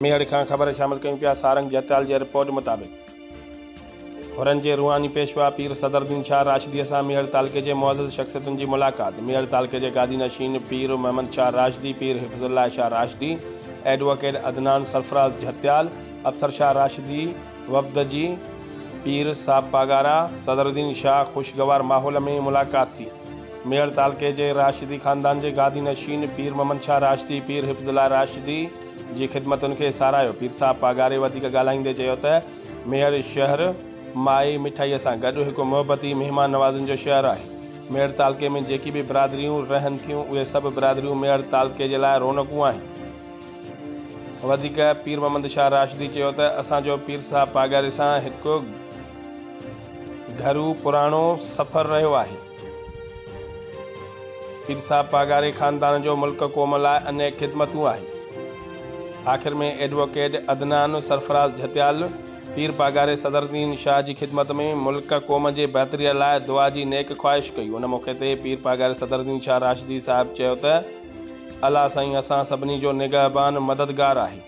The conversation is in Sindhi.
ميهڙ کان خبر شامل ڪيون پيا سارنگ جهتيال جي رپورٽ مطابق حرن جي روحاني پيشوا پير صدر الدين شاهه راشديء سان ميهڙ تعلقي جي معزز شخصيتن جي ملاقات ميهڙ تعلقي جي گادي نشين پير محمد شاهه راشدي پير حفظ الله شاهه راشدي ايڊووڪيٽ عدنان سرفراز جهتيال افسر شاهه راشدي وفد جي پير صاحب پاڳارا صدر الدين شاهه خوشگوار ماحول ۾ ملاقات ٿي. ميهڙ تعلقي جي راشدي خاندان جي گادي نشين پير محمد شاهه راشدي پير حفظ الله راشدي جي خدمتن کي ساراهيو. پير صاحب پاڳاري وڌيڪ ڳالهائيندي چيو ته ميهڙ شهر مائي مٺائي سان گڏ هڪ محبتي مهمان نوازين جو شهر آهي. ميهڙ تعلقي ۾ جيڪي به برادريون رهن ٿيون اهي سڀ برادريون ميهڙ تعلقي جي لاء رونقون آهن. وڌيڪ پير محمد شاهه راشدي چيو ته اسان جو پير صاحب پاڳاري سان هڪ گهرو پراڻو سفر رهيو آهي. پير صاحب پاڳاري خاندان جو ملڪ قوم لاء انيڪ خدمتون آهن. آخر ۾ ايڊووڪيٽ عدنان سرفراز جهتيال پير پاڳاري صدر الدين شاهه جي خدمت ۾ ملڪ قوم جي بهتري لاء دعا جي نيڪ خواهش ڪئي. ان موقعي تي پير پاڳاري صدر الدين شاهه راشدي صاحب چيو ته الله سائين اسان سڀني جو نگهبان مددگار آهي.